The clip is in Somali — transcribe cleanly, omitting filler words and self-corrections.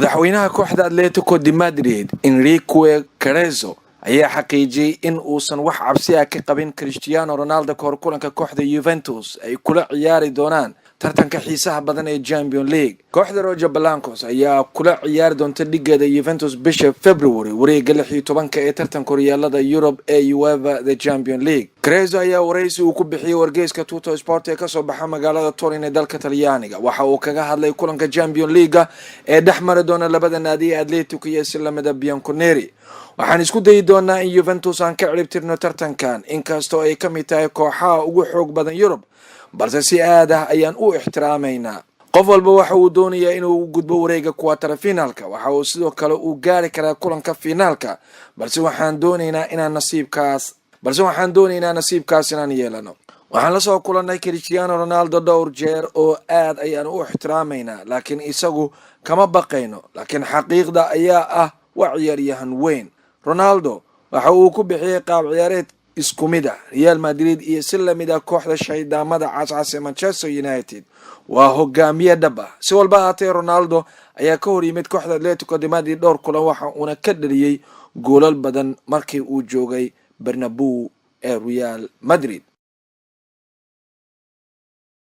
Madaxweynaha kooxda Atletico de Madrid, Enrique Cerezo, ayaa xaqiijiyey in uusan wax cabsi ah ka qabin Cristiano Ronaldo kahor kulanka kooxda Juventus ay kula ciyaari doonaan tartanka xiisaha badan ee Champion League. Kooxda Rojiblancos ayaa kula ciyaari doonta dhigeeda Juventus bisha February wareega 16-ka ee tartanka horyaalada Yurub ee UEFA the Champion League. Cerezo ayaa waraysi uu ku bixiyey wargeyska Tuttosport ee kasoo baxa magaalada Turin ee dalka Talyaaniga waxa uu kaga hadlay kulanka Champion League-ga ee dhex mari doona labada naadi ee Atletico iyo si lamida Bianconeri. "Waxaan isku dayi doonaa in Juventus aan ka ciribtirno tartankan, inkastoo ay ka mid tahay kooxaha ugu xoog badan Yurub, balse si aad ah ayaan u ixtiraamaynaa. Qof walba waxa uu doonayaa inuu u gudbo wareega quarter finaalka. Waxa uu sidoo kale uu gaari karaa kulanka finaalka, balse waxaan doonaynaa nasiibkaas inaan yeelano. Waxaan lasoo kulanay Cristiano Ronaldo dhowr jeer oo aad ayaan u ixtiraamaynaa, laakiin isagu kama baqayno, laakiin xaqiiqda ayaa ah waa ciyaaryahan weyn." Ronaldo waxa uu ku bixiyey qaab ciyaareed isku mid ah Real Madrid iyo si lamid ah kooxda shaydaamada cascas ee Manchester United. Waa hogaamiye dhab ah. Si walba ahaatee, Ronaldo ayaa ka hor yimid kooxda Atletico de Madrid dhowr kulan, waxa uuna ka dhaliyey goolal badan markii uu joogay Bernabeu ee Real Madrid.